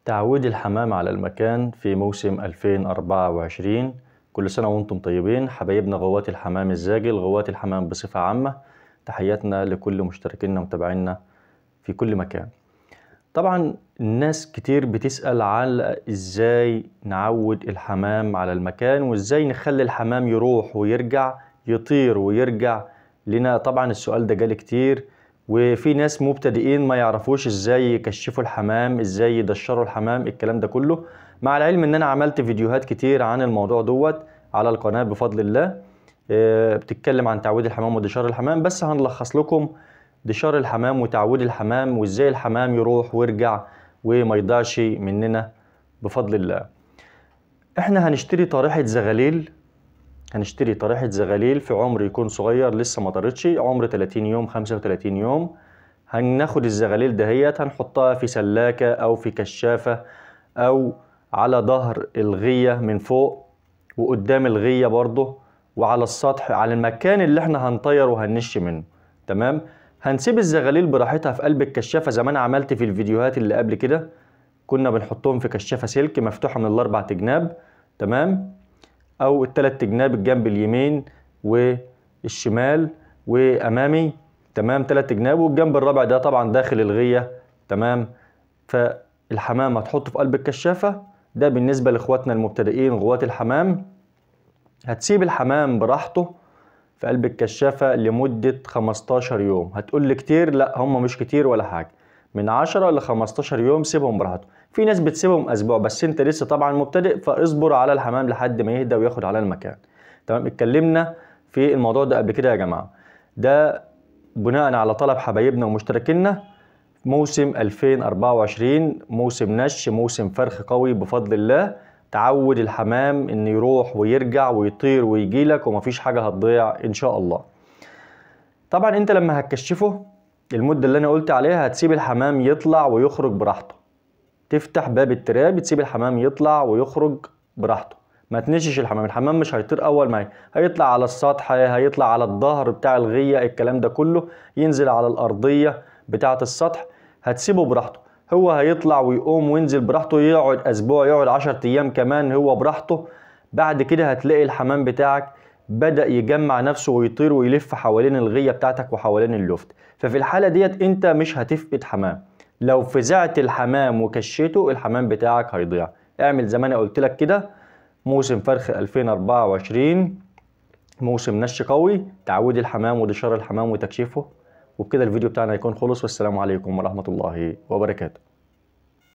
تعويد الحمام على المكان في موسم 2024. كل سنة وانتم طيبين حبايبنا غوات الحمام الزاجل، غوات الحمام بصفة عامة. تحياتنا لكل مشتركينا ومتابعينا في كل مكان. طبعا الناس كتير بتسأل على ازاي نعود الحمام على المكان، وازاي نخلي الحمام يروح ويرجع، يطير ويرجع لنا. طبعا السؤال ده جالي كتير، وفي ناس مبتدئين ما يعرفوش ازاي يكشفوا الحمام، ازاي يدشروا الحمام، الكلام ده كله. مع العلم ان انا عملت فيديوهات كتير عن الموضوع دوت على القناة بفضل الله، بتتكلم عن تعويد الحمام ودشار الحمام. بس هنلخص لكم دشار الحمام وتعويد الحمام، وازاي الحمام يروح ويرجع وما يضيعش مننا بفضل الله. احنا هنشتري طريحة زغاليل، هنشتري طريحة زغاليل في عمر يكون صغير لسه ما طارتش، عمر 30 يوم 35 يوم. هناخد الزغاليل دهيت هنحطها في سلاكة او في كشافة او على ظهر الغية من فوق وقدام الغية برضه، وعلى السطح، على المكان اللي احنا هنطير وهننش منه. تمام. هنسيب الزغاليل براحتها في قلب الكشافة زي ما انا عملت في الفيديوهات اللي قبل كده، كنا بنحطهم في كشافة سلك مفتوحة من الاربع تجناب، تمام، او الثلاث تجناب، الجنب اليمين والشمال وامامي، تمام، ثلاث تجناب، والجنب الرابع ده طبعا داخل الغية. تمام. فالحمام هتحطه في قلب الكشافة. ده بالنسبة لاخواتنا المبتدئين غوات الحمام. هتسيب الحمام براحته في قلب الكشافة لمدة 15 يوم. هتقول لي كتير؟ لا، هم مش كتير ولا حاجة، من 10 ل 15 يوم سيبهم براحته. في ناس بتسيبهم اسبوع، بس انت لسه طبعا مبتدئ، فاصبر على الحمام لحد ما يهدى وياخد على المكان. تمام. اتكلمنا في الموضوع ده قبل كده يا جماعة، ده بناء على طلب حبايبنا ومشتركينا. موسم 2024 موسم نش، موسم فرخ قوي بفضل الله. تعود الحمام ان يروح ويرجع ويطير ويجيلك، ومفيش حاجة هتضيع ان شاء الله. طبعا انت لما هتكشفه المدة اللي انا قلت عليها، هتسيب الحمام يطلع ويخرج براحته، تفتح باب التراب تسيب الحمام يطلع ويخرج براحته، ما تنشش الحمام. الحمام مش هيطير اول ما هيطلع على السطح، هيطلع على الظهر بتاع الغية، الكلام ده كله، ينزل على الارضية بتاعة السطح. هتسيبه براحته، هو هيطلع ويقوم وينزل براحته، يقعد اسبوع، يقعد 10 ايام كمان، هو براحته. بعد كده هتلاقي الحمام بتاعك بدأ يجمع نفسه ويطير ويلف حوالين الغية بتاعتك وحوالين اللفت. ففي الحالة ديت انت مش هتفقد حمام. لو فزعت الحمام وكشيته الحمام بتاعك هيضيع. اعمل زي ما انا قلت لك كده. موسم فرخ 2024 موسم نش قوي، تعويد الحمام ودشار الحمام وتكشيفه. وبكده الفيديو بتاعنا يكون خلص، والسلام عليكم ورحمة الله وبركاته.